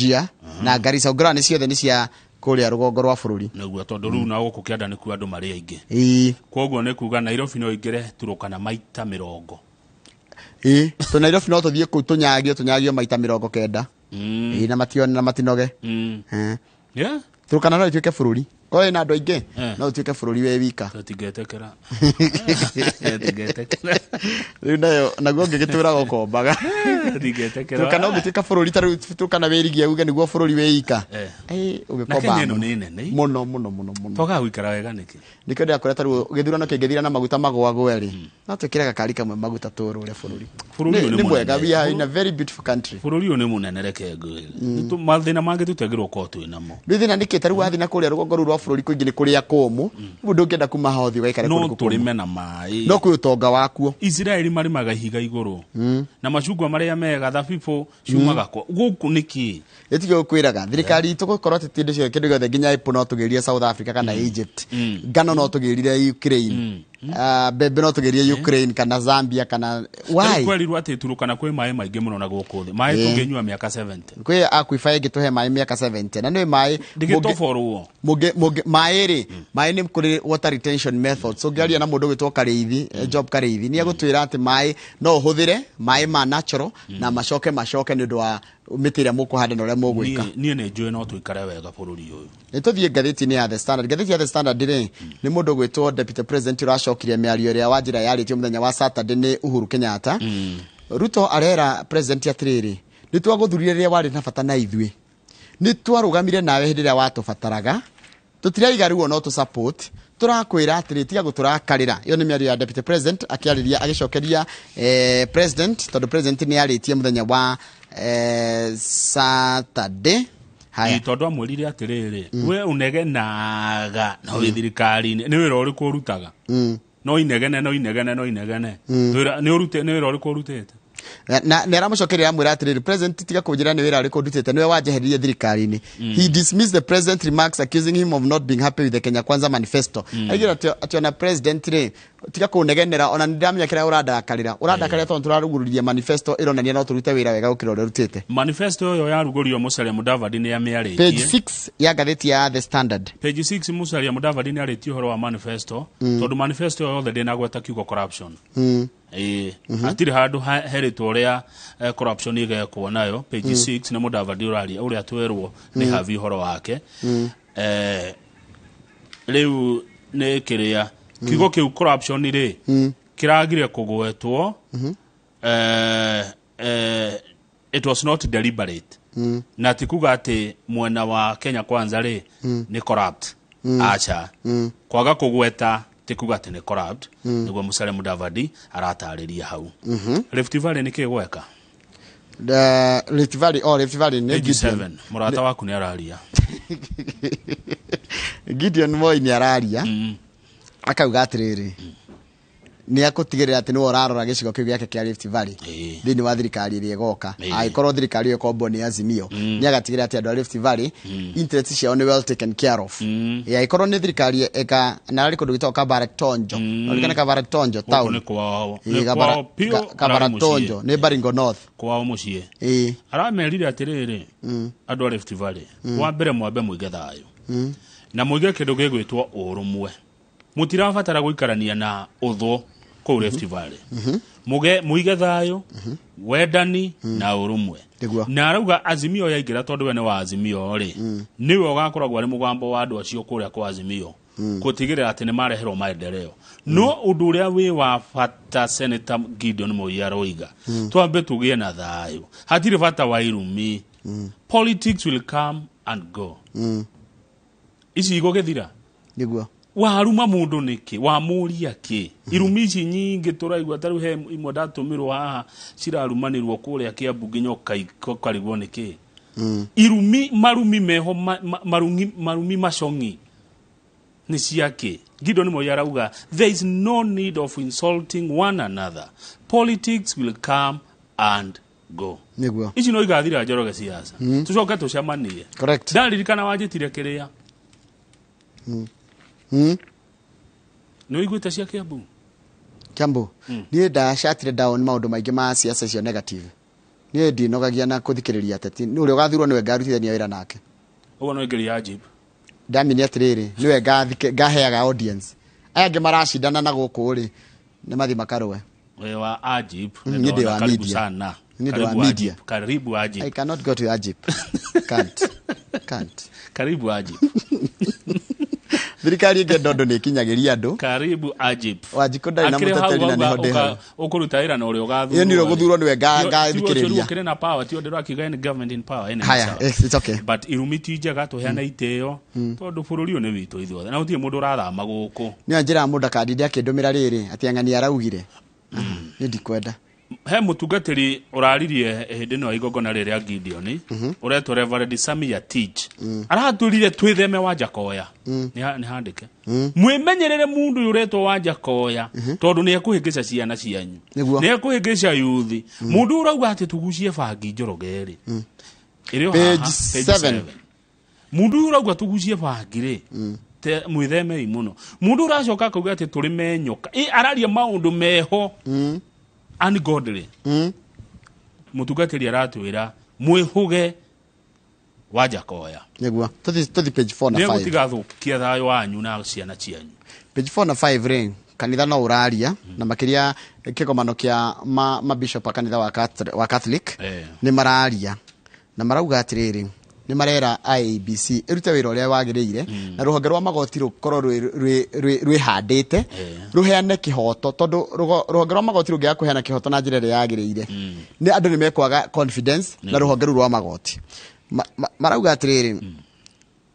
Wajir na Garissa. Ũngĩrora nĩ ciothe nĩ cia kũrĩa rũgongo rwa bũrũri. Nĩguo, tondũ rĩu na gũkũ kĩanda nĩkuo andũ marĩ aingĩ. Koguo nĩ kuga Nairobi no ĩingĩre Turukana maita 40. Ĩĩ, tũ Nairobi no tũthiĩ kũu tũnyagio maita 90. Ĩĩ, na matione na matinoge. Yeah? Turukana no ĩtuĩke bũrũri. Korwo ĩna andũ aingĩ, no ĩtuĩke bũrũri wĩ wika. Tũtingĩtĩkĩra. Tũtingĩtĩkĩra. Rĩu nayo naguo ũngĩgĩtwĩra gũkombaga. Tũtingĩtĩkĩra. Turukana ũngĩtuĩka bũrũri ta rĩu Turukana wĩrigie uge nĩguo bũrũri wĩ ika. Na Ũgĩkomba. Kenya ĩno nĩ nene. Mũno mũno mũno mũno. Twagaga gũikara wega nĩkĩ? Nĩkĩo ndĩrakwĩra ta rĩu gĩthurano kĩngĩthira na maguta magũagũe rĩ, no twĩkĩre gakari kamwe maguta tũrũre bũrũri. Bũrũri ũyũ nĩ Nĩ mwega, mũnene. we are in a very beautiful country. Bũrũri ũyũ nĩ mũnene, reke ngwĩre. Mathĩna mangĩ tũtiagĩrĩirwo gũkorwo twĩ namo. Rĩu thĩna nĩkĩ ta rĩu wathiĩ na kũrĩa rũgongo rũu rwa bũrũri kũingĩ nĩ kũrĩa kũmũ. Rĩu ndũngĩenda kuma haha ũthiĩ ũgaikare No kũndũ kũmũ. tũrĩme na maĩ. No kwĩ ũtonga wakuo. Isiraeli marĩmaga ihiga igũrũ na macungwa marĩa mega, thabibũ ciumaga kwa gũkũ nĩkĩ? Ĩtige gũkwĩraga thirikari itũ gũkorwo atĩ ti indo ciothe, kĩndũ gĩothe nginya Apple no tũgĩrire South Africa kana Egypt, ngano no tũgĩrire Ukraine, mbembe no tũgĩrire Ukraine kana Zambia kana why? Rĩu kwerirwo atĩ Turukana kwĩ maĩ maingĩ mũno na gũkũ thĩ, maĩ tũngĩnyua mĩaka 70. Kwĩ aquifer ĩngĩtũhe maĩ mĩaka 70 na nĩ maĩ Ndĩgĩtoborwo. Mũngĩ maĩ rĩ, maĩ nĩ kũrĩ water retention methods. Ũngĩaria na mũndũ ũgwĩtwo Karĩithi, Job Karĩithi, nĩ egũtwĩra atĩ maĩ no ũhũthĩre maĩ ma natural na macoke nĩ ũndũ wa mĩtĩ ĩrĩa mũkũhanda na ũrĩa mũgwĩka. Niĩ nĩ njũĩ no tũikare wega bũrũri ũyũ. Nĩ tũthiĩ ngathĩti-inĩ ya The Standard. Ngathĩti ya The Standard rĩ, nĩ mũndũ ũgwĩtwo deputy president ũracokirie mĩario ĩrĩa Wanjĩra yarĩtio mũthenya wa Saturday nĩ Uhuru Kenyatta. Ruto arera president atĩrĩrĩ, nĩ twagũthurire rĩrĩa warĩ na bata na ithuĩ, nĩ twarũgamire nawe hĩndĩ ĩrĩa watũbataraga, tũtiraiga ruo no tũ support, tũrakwĩra atĩrĩ, tiga gũtũrakarĩra. Ĩyo nĩ mĩario ya deputy president akĩarĩria agĩcokeria president, tondũ president nĩ arĩtie mũthenya wa Saturday. Haya. Ĩ, tondũ amwĩrire atĩrĩrĩ, we ũnegenaga na wĩ thirikari-inĩ, nĩ wĩra ũrĩkũ ũrutaga? No inegene, no inegene, no inegene. Wĩra- nĩ ũrute- nĩ wĩra ũrĩkũ ũrutĩte? Na nĩ aramũcokeria amwĩra atĩrĩrĩ, president, tiga kũnjĩra nĩ wĩra ũrĩkũ ndutĩte, nĩwe wanjeheririe thirikari-inĩ. He dismissed the president remarks accusing him of not being happy with the Kenya Kwanza manifesto. Aigĩra atĩ ona president rĩ, tiga kũnegenera, ona nĩ ndĩramenya kĩrĩa ũrandakarĩra, ũrandakarĩra tondũ tũrarugũririe manifesto ĩronania no tũrute wĩra wega gũkĩra ũrĩa ũrutĩte. Manifesto ĩyo yarugũrio, Musalia Mudavadi nĩ Page amĩarĩtie. 6 ya ngathĩti ya The Standard. Page 6, Musalia Mudavadi nĩ arĩtie ũhoro wa manifesto, tondũ manifesto ĩyo yothe ndĩnagweta kiugo corruption. Ĩĩ, hatirĩ handũ herĩtwo ũrĩa corruption ĩgekwo nayo. Page 6 nĩ Mudavadi ũraria ũrĩa twerwo nĩ havi ũhoro wake. Rĩu nĩ kĩrĩa kiugo kĩu corruption rĩ kĩragire kũgwetwo, it was not deliberate, na ti kuga atĩ mwena wa Kenya Kwanza rĩ nĩ corrupt. Aca, kwaga kũgweta ti kuga atĩ nĩ corrupt, nĩguo Musalia Mudavadi aratarĩria hau. Rift Valley nĩ kĩ gweka? Rift Valley, oh, Rift Valley nĩ Page Gideon. 7, mũrata waku nĩ araria. Gideon Moi nĩ araria akauga atĩrĩrĩ, nĩ akũtigĩrĩra atĩ nĩwe ũrarora gĩcigo kĩu gĩake kĩa Rift Valley thĩinĩ wa thirikari ĩrĩa ĩgoka. Angĩkorwo thirikari ĩyo ĩkombwo nĩ Azimio, nĩ agatigĩrĩra atĩ andũ a Rift Valley interest ciao nĩ well taken care of. Angĩkorwo nĩ thirikari ĩka na arĩ kũndũ gwĩtagwo Kabarak Tonjo, mm. Oririkana Kabarak Tonjo Gũkũ town? Nĩ kwao, nĩ kwao piũ, ararĩ Kabarak mũciĩ. Tonjo nĩ Baringo North. Kwao mũciĩ. Aramerire atĩrĩrĩ, andũ a Rift Valley, wa mbere mwambe mũige thayũ na mũige kĩndũ gĩgwĩtwo ũrũmwe. Mũtirabatara gũikarania na ũthũ kũu Rift Valley. Muge mũige thayũ, wendani na ũrũmwe. Na arauga Azimio yaingĩra, tondũ we nĩ wa Azimio rĩ, nĩwe ũgakoragwo arĩ mũgambo wa andũ acio kũrĩa kwa Azimio gũtigĩrĩra atĩ nĩ mareherwo maendeleo. No ũndũ ũrĩa wĩ wa bata, Senator Gideon Moi aroiga twambe tũgĩe na thayũ, hatirĩ bata wa irumi. Politics will come and go, ici igũgĩthira. Waruma mũndũ nĩkĩ? Wamũria kĩ? Irumi ici nyingĩ tũraigua, ta rĩu he imwe ndatũmĩrwo haha cirarumanĩrwo kũrĩa Kĩambu nginya ũkarigwo nĩkĩ. Irumi, marumi meho, marumi macong'i nĩ ciake. Gideon Moi arauga there is no need of insulting one another, politics will come and go. Ici no igathira, Njoroge, siasa tucoke tucemanie. Ndaririkana wanjĩtire kĩrĩa nĩ ũiguĩte cia Kĩambu. Kiambu, niĩ ndacatire down maũndũ maingĩ ma siasa icio negative. Niĩ ndinogagia na kũthikĩrĩria ateti. Nĩ ũrĩa ũgathurwo nĩwe ngarutithania wĩra nake. Ũguo no ingĩria Ajib. Ndamini atĩrĩrĩ, nĩwe ngaheaga audience. Aya angĩ maracindana na gũkũ rĩ, nĩ mathiĩ makarũe. We wa Ajib. Niĩ ndĩ wa Karibu media. sana. Niĩ ndĩ wa Karibu media. Ajib. Karibu Ajib. I cannot go to Ajib. Can't. Can't. Karibu Ajib. Thirikari ĩngĩ ndondo nĩ ĩkinyagĩria andũ. Karibu Ajib. Wanjikũ ndarĩ na Akĩrĩ hau mũteteri na wauga nĩho ndĩ hau. Ũkũruta wĩra na ũrĩa ũgathurwo. Ĩyo nĩ ũrĩa ũgũthurwo nĩwe ngathikĩrĩria. Ũkĩrĩ na power ti ũndũ ũrakiuga any government in power. Any Haya, sawa. it's okay. But irumi ti njega tũheane itĩo tondũ bũrũri ũyũ nĩ witũ ithuothe na gũtirĩ mũndũ ũrathama gũkũ. Nĩyo njĩra ya mũndũ akandinde akĩndũmĩra rĩrĩ atĩ ang'ani araugire. Niĩ ndikwenda. He mũtungatĩri ũraririe hĩndĩ ĩno ya igongona rĩrĩa Gideon ũretwo Reverend Sami Yatich aratwĩrire twĩtheme Wanjakoya. Nĩ handĩke mwĩmenyerere mũndũ ũyũ ũretwo Wanjakoya tondũ nĩ ekũhĩngĩca ciana cianyu, Nĩguo. nĩ ekũhĩngĩca yuthi. Mũndũ ũyũ ũrauga atĩ tũgucie bangi Njoroge rĩ, ĩrĩ o Page haha, page 7. 7. Mũndũ ũyũ ũrauga tũgucie bangi rĩ, mwĩthemei mũno. Mũndũ ũracoka akauga atĩ tũrĩme nyoka, ĩ araria maũndũ meho ungodly. Mũtungatĩri aratwĩra mwĩhũge Wanjakoya. Nĩguo. Tũthi page 4 na nĩ 5. egũtigathũkia thayũ wanyu na ciana cianyu. Page 4 na 5 rĩ, kanitha no ũraria na makĩria kĩgomano kĩa mabishop a kanitha wa Catholic nĩ mararia na marauga atĩrĩrĩ, nĩ marera IEBC ĩrute wĩra ũrĩa wagĩrĩire na rũhonge rwa magoti rũkorwo rwĩhandĩte rũheane kĩhoto, tondũ rũhonge rwa magoti rũngĩaga kũheana kĩhoto na njĩra ĩrĩa yagĩrĩire, nĩ andũ nĩ mekwaga confidence na rũhonge rũu rwa magoti. Marauga atĩrĩrĩ,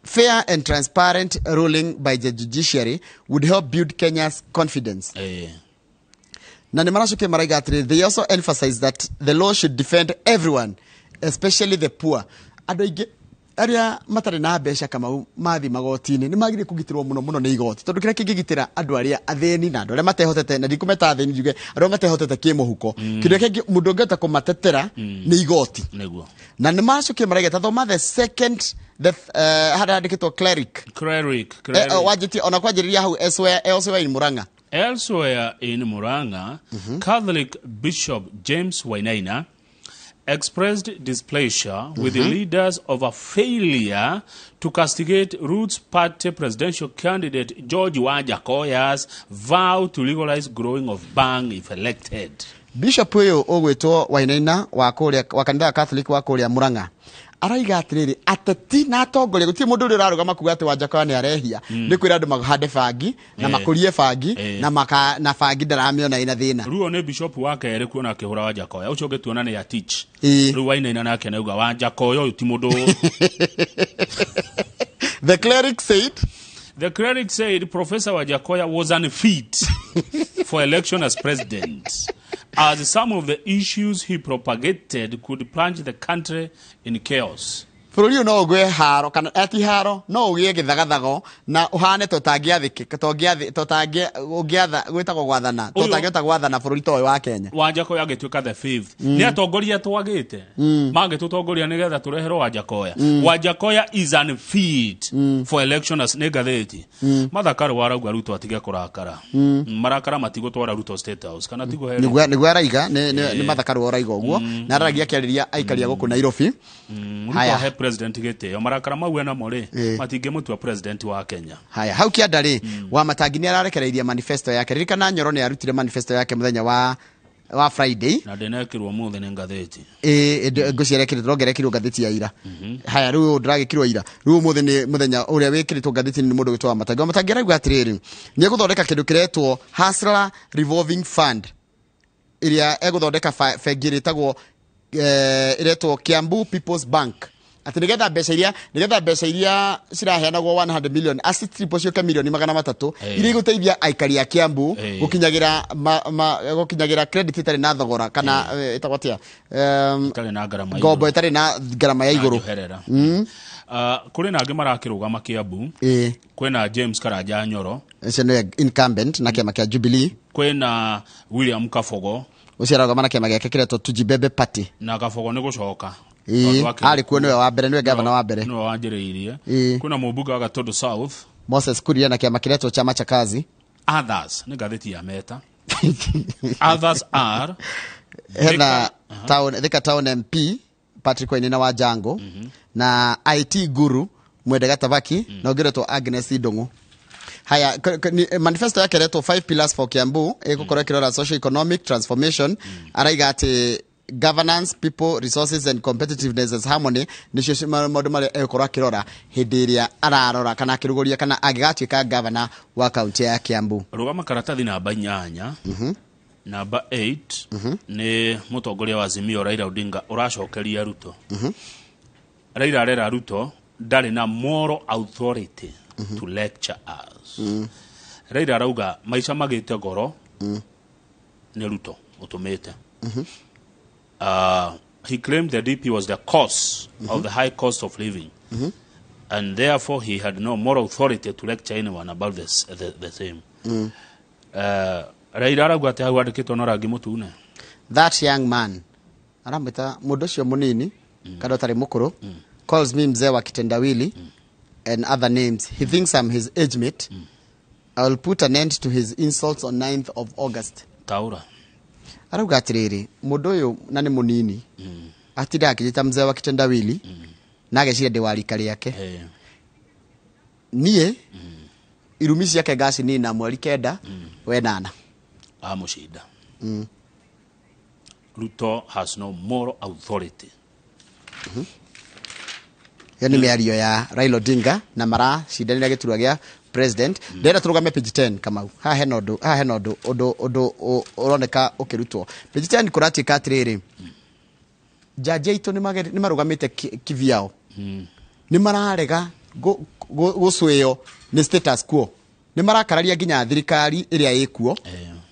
fair and transparent ruling by the judiciary would help build Kenya's confidence. Na nĩ maracokia maraiga atĩrĩrĩ, they also emphasize that the law should defend everyone, especially the poor. Andũ aingĩ arĩa matarĩ na mbeca Kamau mathiĩ magoti-inĩ nĩ magĩrĩire kũgitĩrwo mũno mũno nĩ igoti, tondũ kĩrĩa kĩngĩgitĩra andũ arĩa athĩni na andũ arĩa matehotete, na ndikũmeta athĩni njuge andũ arĩa matehotete kĩmũhuko, kĩndũ kĩngĩ mũndũ ũngĩhota kũmatetera nĩ igoti. Na nĩ macokia maraiga ta thoma the second the harĩa handĩkĩtwo cleric. Cleric, cleric. Wanjĩtie ona kwanjĩrĩria hau elsewhere in Murang'a. Elsewhere in Murang'a, Catholic Bishop James Wainaina expressed displeasure with the leaders of a failure to castigate Roots Party presidential candidate George Wajackoyah's vow to legalize growing of bhang if elected. Bishop ũyũ ũgwĩtwo Wainaina wa kũrĩa wa kanitha wa Catholic wa kũrĩa Murang'a araiga atĩrĩrĩ, ateti na atongoria gũtirĩ mũndũ ũrĩa ũrarũgama kuga atĩ Wajackoyah nĩ arehia nĩ kwĩra andũ mahande bangi na makũrie bangi na maka, na bangi ndaramĩona ĩna thĩna. Ruo nĩ bishop wa kerĩ kuona akĩhũra Wajackoyah, ũcio ũngĩ tuona nĩ Yatich. Rĩu Wainaina nake nĩauga Wajackoyah ũyũ ti mũndũ. The cleric said, The cleric said Professor Wajackoyah was unfit for election as president, as some of the issues he propagated could plunge the country in chaos. Bũrũri ũyũ no ũgwe haro kana ati haro no ũgĩe gĩthagathago na ũhane ta ũtangĩathĩkĩ, ta ũngĩathĩ, ta ũtangĩ, ũngĩatha, gwĩtagwo gwathana, ta Ũyũ- ũtangĩhota gwathana bũrũri ta ũyũ wa Kenya. Wajackoyah agĩtuĩka the fifth. Nĩ atongoria twagĩte mangĩtũtongoria nĩgetha tũreherwo Wajackoyah. Wajackoyah is unfit for election as nĩ ngathĩti. Martha Karua arauga Ruto atige kũrakara. Marakara matigũtwara Ruto State House kana tiguo heri? Nĩguo araiga, nĩ Martha Karua ũraiga ũguo, na araragia akĩarĩria aikari a gũkũ Nairobi. Ruto Haya. ahe president gĩtĩo, marakara mau enamo rĩ matingĩmũtua president wa Kenya. Haya, hau kĩanda rĩ, Wamatangi nĩ ararekereirie manifesto yake. Ririkana Nyoro nĩ arutire manifesto yake mũthenya wa Friday. Na ndĩnekĩrwo ũmũthĩ nĩ ngathĩti. Ngũciara ĩkĩrĩtwo, rongerekirwo ngathĩti ya ira. Haya, rĩu ndĩragĩkirwo ira. Rĩu ũmũthĩ nĩ mũthenya ũrĩa wĩkĩrĩtwo ngathĩti nĩ mũndũ wĩtwo Wamatangi. Wamatangi arauga atĩrĩrĩ, nĩ egũthondeka kĩndũ kĩretwo Hustler Revolving Fund, ĩrĩa egũthondeka bengi ĩrĩa ĩtagwo, ĩretwo Kiambu People's Bank. Atĩ nĩgetha mbeca iria, nĩgetha mbeca iria ciraheanagwo 100 million, asi triple ciũke milioni magana matatũ, iria igũteithia aikari a Kiambu gũkinyagĩra ma, gũkinyagĩra credit ĩtarĩ na thogora kana, ĩtagwo atĩa? Ĩtarĩ na ngarama Ngombo igũrũ. ĩtarĩ na ngarama ya igũrũ. Njoherera. Kũrĩ na angĩ marakĩrũgama Kiambu. Kwĩna James Karanja Nyoro. Ũcio nĩwe incumbent na kĩama kĩa Jubilee. Kwĩna William Kabogo. Ũcio ararũgama na kĩama gĩake kĩretwo Tujibebe Party. Na Kabogo nĩ gũcoka. Tondũ akĩrĩ Arĩ kuo nĩwe wa mbere, nĩwe gavana wa mbere. Nĩwe wanjĩrĩirie. Kwĩna mũmbunge wa Gatundu South. Moses Kuria na kĩama kĩretwo Chama cha Kazi. Others nĩ ngathĩti ya Meta. Others are Hena Town, Thika Town MP Patrick Wainaina wa Jango, na IT guru Mwende Gatabaki, na ũngĩ ũretwo Agnes Ndung'u. Haya, manifesto yake ĩretwo Five Pillars for Kiambu, ĩgũkorwo ĩkĩrora social economic transformation. Araiga atĩ governance, people, resources and competitiveness as harmony nĩcio maũndũ marĩa egũkorwo akĩrora hĩndĩ ĩrĩa ararora kana akĩrugũria kana angĩgatuĩka gavana wa kaunti ya Kiambu. Rũgama karatathi namba 8. Namba 8 nĩ mũtongoria wa Azimio Raila Odinga ũracokeria Ruto. Raila arera Ruto ndarĩ na moral authority to lecture us. Raila arauga maica magĩte goro nĩ Ruto ũtũmĩte. He claimed the DP was the cause of the high cost of living, and therefore he had no moral authority to lecture anyone about this, the same. Raila arauga atĩ hau andĩkĩtwo na rangi mũtune. That young man, aramwĩta mũndũ ũcio mũnini kana ũtarĩ mũkũrũ, calls me mzee wa kitendawili and other names. He thinks I'm his age mate. I will put an end to his insults on 9th of August. Taura. Arauga atĩrĩrĩ, mũndũ ũyũ na nĩ mũnini atindaga akĩnjĩta mzee wa kitendawili na ageciria ndĩ wa rika rĩake. Niĩ irumi ciake ngacinina mweri 9 wenana. Amũcinda. Ruto has no moral authority. Ĩyo nĩ mĩario ya Raila Odinga na maracindanĩra gĩturwa gĩa president. Ndĩrenda tũrũgame page 10, Kamau. Haha hena ũndũ, haha hena ũndũ ũroneka ũkĩrutwo page 10. Kũratuĩka atĩrĩrĩ, jaji aitũ nĩ marũgamĩte kivyao, nĩ mararega gũcũĩo nĩ status quo, nĩ marakararia nginya thirikari ĩrĩa ĩkuo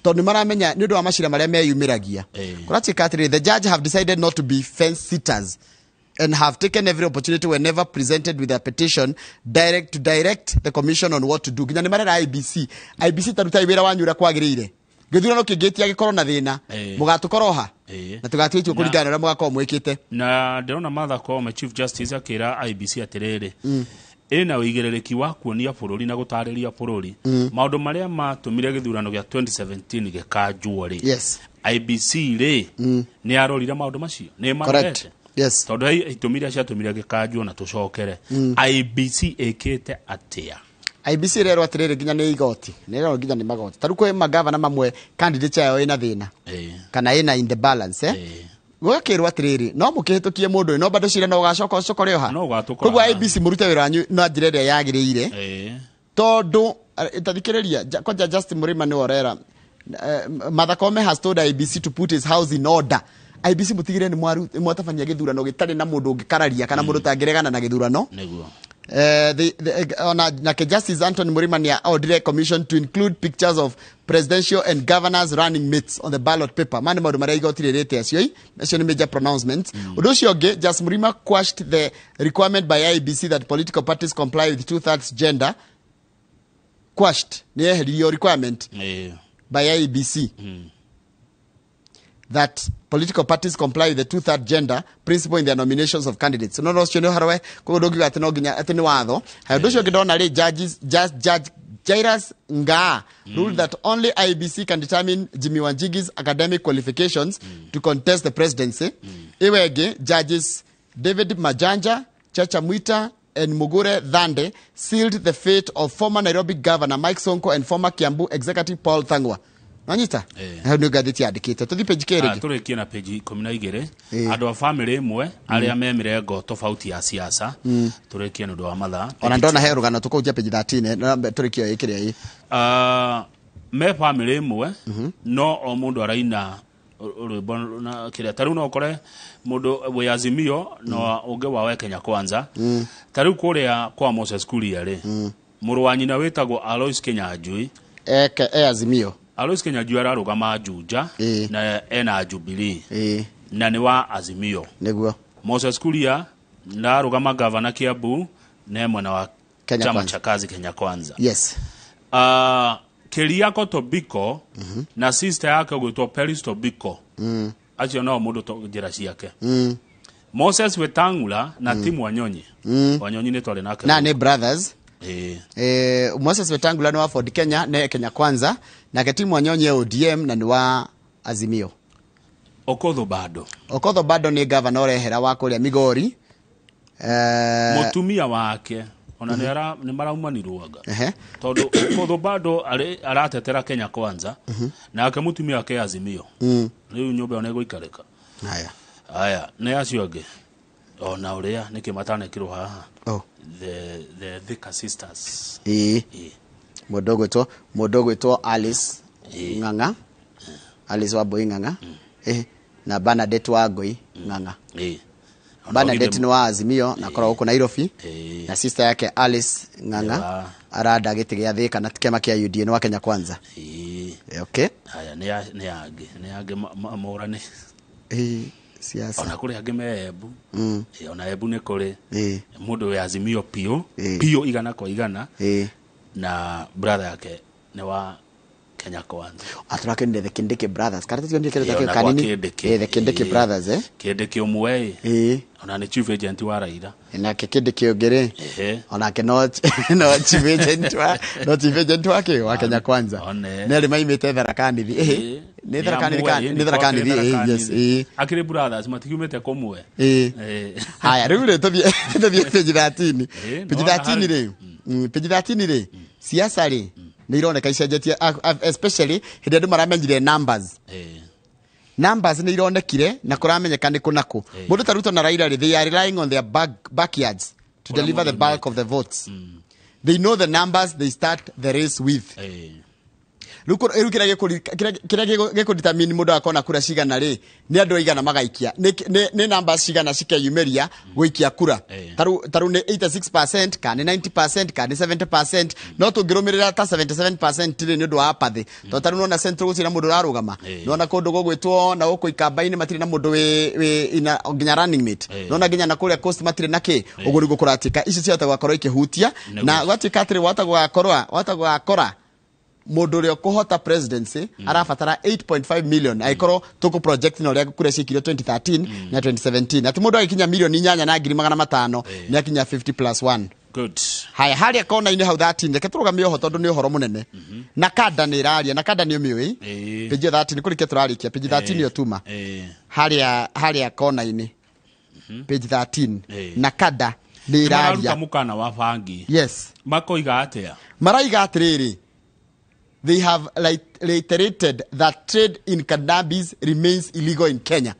tondũ nĩ maramenya nĩ ũndũ wa macira marĩa meyumĩragia. Kũratuĩka atĩrĩrĩ, the judge have decided not to be fence sitters and have taken every opportunity whenever presented with a petition direct to direct the commission on what to do. Nginya nĩ marera IEBC, IEBC, tarutai wĩra wanyu ũrĩa kwagĩrĩire, gĩthurano kĩngĩtia gĩkorwo na thĩna, mũgatũkorwo ha na tũgatua itua kũringana na ũrĩa mũgakorwo mwĩkĩte. Na ndĩrona Martha Koome, Chief Justice, akĩra IEBC atĩrĩrĩ, ĩna ũigĩrĩrĩki wa kuonia bũrũri na gũtarĩria bũrũri maũndũ marĩa matũmire gĩthurano gĩa 2017 gĩkanjwo rĩ. IEBC rĩ, nĩ yarorire maũndũ macio, nĩ marorete? Yes. Tondũ he itũmi iria ciatũmire gĩkanjwo na tũcokere, IEBC ĩkĩte atĩa? IEBC ĩrerwo atĩrĩrĩ, nginya nĩ igoti, nĩ ĩrerwo nginya nĩ magoti, ta rĩu kwĩ magavana mamwe candidate yao ĩna thĩna kana ĩna in the balance, eh? Gũgakĩrwo atĩrĩrĩ, no mũkĩhĩtũkie mũndũ ũyũ no bado cira no ũgacoka ũcokore oha. No ũgatũkora. Koguo IEBC, mũrute wĩra wanyu na njĩra ĩrĩa yagĩrĩire, tondũ tathikĩrĩria kwanja Justin Murima nĩ orera, Martha Koome has told IEBC to put his house in order. IEBC, mũtigĩrĩre nĩ mwatabania gĩthurano gĩtarĩ na mũndũ ũngĩkararia kana mũndũ ũtangĩregana na gĩthurano. Ona nake Justice Anthony Murima nĩ ordered commission to include pictures of presidential and governors running mates on the ballot paper. Mani maũndũ marĩa igoti rĩrĩte acio, acio nĩ major pronouncements. Ũndũ ũcio ũngĩ, Justice Murima quashed the requirement by IEBC that political parties comply with two-thirds gender. Quashed, nĩ eheririo requirement by IEBC that political parties comply with the two-third gender principle in their nominations of candidates. No, no, ũcio nĩ ũhoro we koguo ndũngiuga atĩ no nginya atĩ nĩ watho. Haya, ũndũ ũcio ũngĩ ndona rĩ, judges, Judge Jairus Ngaa ruled that only IEBC can determine Jimmy Wanjigi's academic qualifications to contest the presidency. Ĩwe ĩngĩ, judges David Majanja, Chacha Mwita and Mugure Thande sealed the fate of former Nairobi Governor Mike Sonko and former Kiambu Executive Paul Thangwa. Nanyita? Hau nĩ ngathĩti yandĩkĩte. Tũthiĩ page Ah, kĩrĩ. Tũrĩkie na page 12, andũ a famĩlĩ ĩmwe arĩa me mĩrengo tofauti ya siasa. Tũrĩkie nĩ ũndũ wa mathaa. Ona ndona he rũgano tũkũhutia page 13, na tũrĩkie ĩ kĩrĩa ĩ. Ah, me famĩlĩ ĩmwe no o mũndũ araina rwĩmbo na kĩrĩa. Ta rĩu no ũkore mũndũ wĩ Azimio no ũngĩ wa we Kenya Kwanza. Ta rĩu kũrĩa kwa Moses Kuria rĩ, mũrũ wa nyina wĩtagwo Alois Kinyanjui. Eke e Azimio. Alois Kinyanjui ararũgama Juja na ena Jubilee na nĩ wa Azimio. Moses Kuria ndarũgama gavana Kiambu na mwena wa Kenya chama Kwanza. cha kazi Kenya Kwanza. Keriako Tobiko na sister yake gwĩtwo Peris Tobiko, acio nao mũndũ njĩra ciake. Moses Wetangula na Tim Wanyonyi. Wanyonyi nĩ twarĩ nake. Na nĩ brothers. Moses Wetangula nĩ wa Ford Kenya ne Kenya Kwanza, nake Tim Wanyonyi e ODM na nĩ wa Azimio. Okoth Obado. Okoth Obado nĩ gavana ũrehera wa kũrĩa Migori. Mũtumia wake ona nĩ maraumanirwo anga. Tondũ Okoth Obado aratetera Kenya Kwanza nake mũtumia wake Azimio. Rĩu nyũmba ĩyo nĩ ĩgũikarĩka. Haya. Haya, nĩ acio angĩ. Ona ũrĩa nĩkĩ matanekirwo haha. Oh. The Thika Sisters. Ĩĩ. Mũndũ ũgwĩtwo Alice Ng'ang'a. Alice Wambui Ng'ang'a. Na Bernadette Wangui Ng'ang'a. Bernadette nĩ wa Azimio na akoragwo gũkũ Nairobi. Na sister yake Alice Ng'ang'a aranda gĩtĩ gĩa Thika na kĩama kĩa UDA nĩ wa Kenya Kwanza. Okay. Haya, nĩ angĩ morane. Siasa. Ona kũrĩ angĩ me Embu. Ona Embu nĩ kũrĩ mũndũ wĩ Azimio piũ piũ 100 kwa 100 na brother yake nĩ wa Kenya Kwanza. Atũrakenire the Kindiki Brothers. Karata tionire kĩndũ ta kanini. The Kindiki Brothers Kindiki ũmwe ona nĩ chief agent wa Raila. Nake Kindiki ũngĩ rĩ. Onake no chief agent wa no chief agent wake wa Kenya Kwanza. Nĩ arĩ maimĩte Tharaka Nithi. Nĩ Tharaka Nithi nĩ Tharaka Nithi yes. Akĩrĩ brothers matikiumĩte kũmwe. Haya rĩu rĩ tũthiĩ page 13. Page 13 rĩ. Page 13 rĩ. Siasa rĩ nĩ ironeka icenjetie especially hĩndĩ andũ maramenyire numbers. Numbers nĩ ironekire na kũramenyeka nĩ kũ na kũ. Mũndũ ta Ruto na Raila rĩ, they are relying on their backyards to deliver the bulk of the votes. They know the numbers they start the race with. Rĩu kĩrĩa gĩkũdetermine mũndũ akona kura cigana rĩ nĩ andũ aigana magaikia nĩ numbers cigana cikeyumĩria gũikia kura. Tarĩu nĩ 86% kana nĩ 90% kana nĩ 70%, no tũngĩrũmĩrĩra ta 77% rĩ nĩ ũndũ wa apathy. Tondũ tarĩu nĩwona Central gũtirĩ na mũndũ ũrarũgama, nĩwona kũndũ gũgwĩtwo na gũkũ Ikamba-inĩ matirĩ na mũndũ wĩ nginya running mate, nĩwona nginya na kũrĩa Coast matirĩ na kĩ. Ũguo nĩguo kũratuĩka ici ciahota gũgakorwo ikĩhutia na gwatuĩka atĩrĩ wahota gũgakora mũndũ ũrĩa ũkũhota presidency arabatara 8.5 million aikorwo tũkũ project na ũrĩa kura ciĩkire 2013 na 2017 atĩ mũndũ agĩkinya milioni 8,500 nĩ akinya 50 plus 1. Good. Haya harĩa kona-inĩ hau 13 reke tũrũgamie oho tondũ nĩ ũhoro mũnene. Na kanda nĩ ĩraria na kanda nĩ ũmĩũĩ. Page 13 kũrĩkia tũrarĩkia page 13 yo tuma. Harĩa kona-inĩ page 13 na kanda nĩ ĩraria. Mararuta mũkana wa bangi. Yes. Makoiga atĩa? Maraiga atĩrĩrĩ, they have reiterated that trade in cannabis remains illegal in Kenya.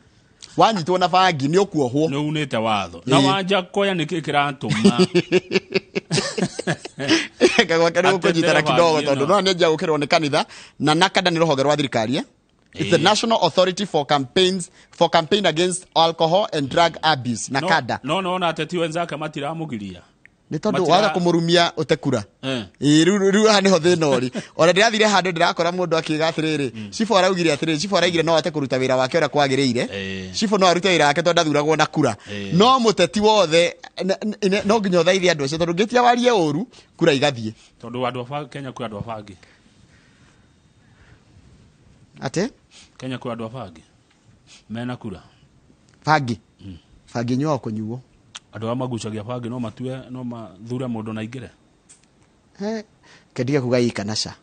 Wanyitwo na bangi nĩ ũkuohwo. Nĩ unĩte watho. Na wanja koya nĩkĩ kĩratũma. Kagwake nĩ gũkũnyitana kidogo tondũ no nĩ nja gũkĩrwo nĩ kanitha na NACADA nĩ rũhonge rwa thirikari. It's the National Authority for Campaign Against Alcohol and Drug Abuse, NACADA. No na ateti wenzake matiramũgiria. Nĩ tondũ waga kũmũrumia ũtekura. Rĩu haha nĩho thĩna ũrĩ. Ona ndĩrathire handũ ndĩrakora mũndũ akiuga atĩrĩrĩ, cibũ araugire atĩrĩrĩ, cibũ araugire no ate kũruta wĩra wake ũrĩa kwagĩrĩire. Cibũ no arute wĩra wake tondũ ndathuragwo na kura. No mũteti wothe no nginya ũthaithe andũ acio tondũ ũngĩtia warie ũru kura igathiĩ. Tondũ andũ a Kenya kwĩ andũ a bangi. Atĩ? Kenya kwĩ andũ a bangi. Mena kura. Bangi. Bangi nyuago kũnyuo. Andũ arĩa magucagia bangi no matue no mathure mũndũ na aingĩre. Kendige kuga ĩ kana ca.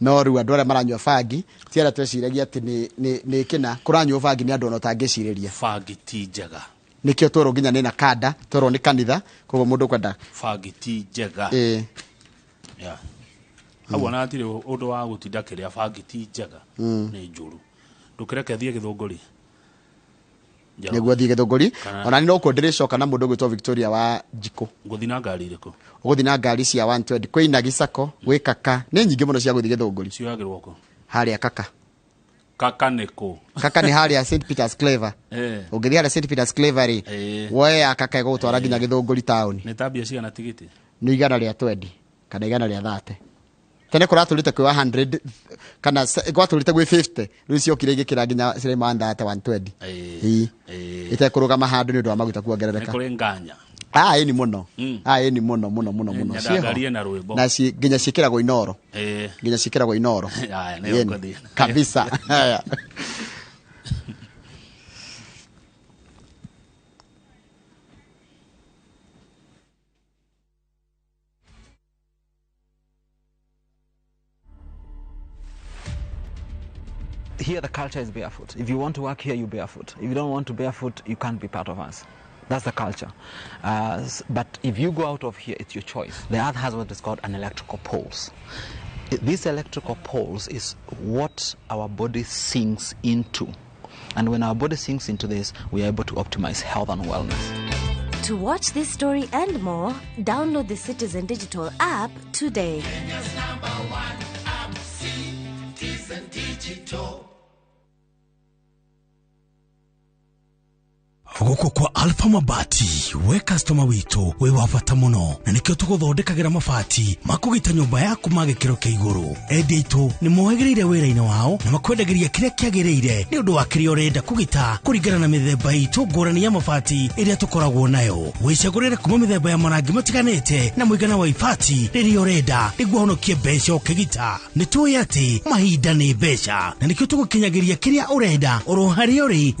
No rĩu andũ arĩa maranyua bangi ti arĩa tweciragia atĩ nĩ kĩna kũranyuo bangi nĩ andũ ona ũtangĩcirĩria. Bangi ti njega. Nĩkĩo twerwo nginya nĩ NACADA, twerwo nĩ kanitha, koguo mũndũ kwenda. Bangi ti njega. Yeah. Hau ona hatirĩ ũndũ wa gũtinda kĩrĩa bangi ti njega. Nĩ njũru. Ndũkĩreke thiĩ Gĩthũngũri. Nĩguo thiĩ Gĩthũngũri. Ona nĩ nokuo ndĩrĩcoka na mũndũ ũgwĩtwo Victoria wa Njikũ. Ngũthiĩ na ngari irĩkũ? Ũgũthiĩ na ngari cia 120 kwĩ Inagi Sacco, gwĩ Kaka, nĩ nyingĩ mũno cia gũthiĩ Gĩthũngũri. Cioyagĩrwo kũ? Harĩa Kaka. Kaka nĩ kũ? Kaka nĩ harĩa St Peter's Clever. Ũngĩthiĩ harĩa St Peter's Clever rĩ, woe ya Kaka ĩgũgũtwara nginya Gĩthũngũri taũni. Nĩ ta mbia cigana tigiti? Nĩ 120 kana 130. Tene kũratũrĩte kwĩ 100 kana gwatũrĩte gwĩ 50 rĩu ciokire igĩkĩra nginya ciraima 130 120. Ĩtekũrũgama handũ nĩ ũndũ wa maguta kuongerereka. Nĩ kũrĩ nganya. Ĩni mũno. Ĩni mũno mũno mũno mũno. Nyendaga na rwĩmbo. Na nginya ciĩkĩragwo Inoro. Nginya ciĩkĩragwo Inoro. Haya, nĩ ũgũthiĩ. Kabisa. Haya. Here the culture is barefoot. If you want to work here, you barefoot. If you don't want to barefoot, you can't be part of us. That's the culture. But if you go out of here, it's your choice. The earth has what is called an electrical pulse. This electrical pulse is what our body sinks into. And when our body sinks into this, we are able to optimize health and wellness. To watch this story and more, download the Citizen Digital app today. Kenya's number one app, Citizen Digital. Gũkũ kwa Alpha Mabati, we customer witũ wĩ wa bata mũno, na nĩkĩo tũgũthondekagĩra mabati ma kũgita nyũmba yaku ma gĩkĩro kĩa igũrũ. Endia aitũ nĩ mohĩgĩrĩire wĩra-inĩ wao na makwendagĩria kĩrĩa kĩagĩrĩire nĩ ũndũ wa kĩrĩa ũrenda kũgita kũringana na mĩthemba itũ ngũrani ya mabati ĩrĩa tũkoragwo nayo. Wĩcagũrĩre kuma mĩthemba ya marangi matiganĩte na mũigana wa ibati rĩrĩa ũrenda nĩguo ũhonokie mbeca ũkĩgita. Nĩ tũĩ atĩ mahinda nĩ mbeca, na nĩkĩo tũgũkinyagĩria kĩrĩa ũrenda oro harĩa ũrĩ.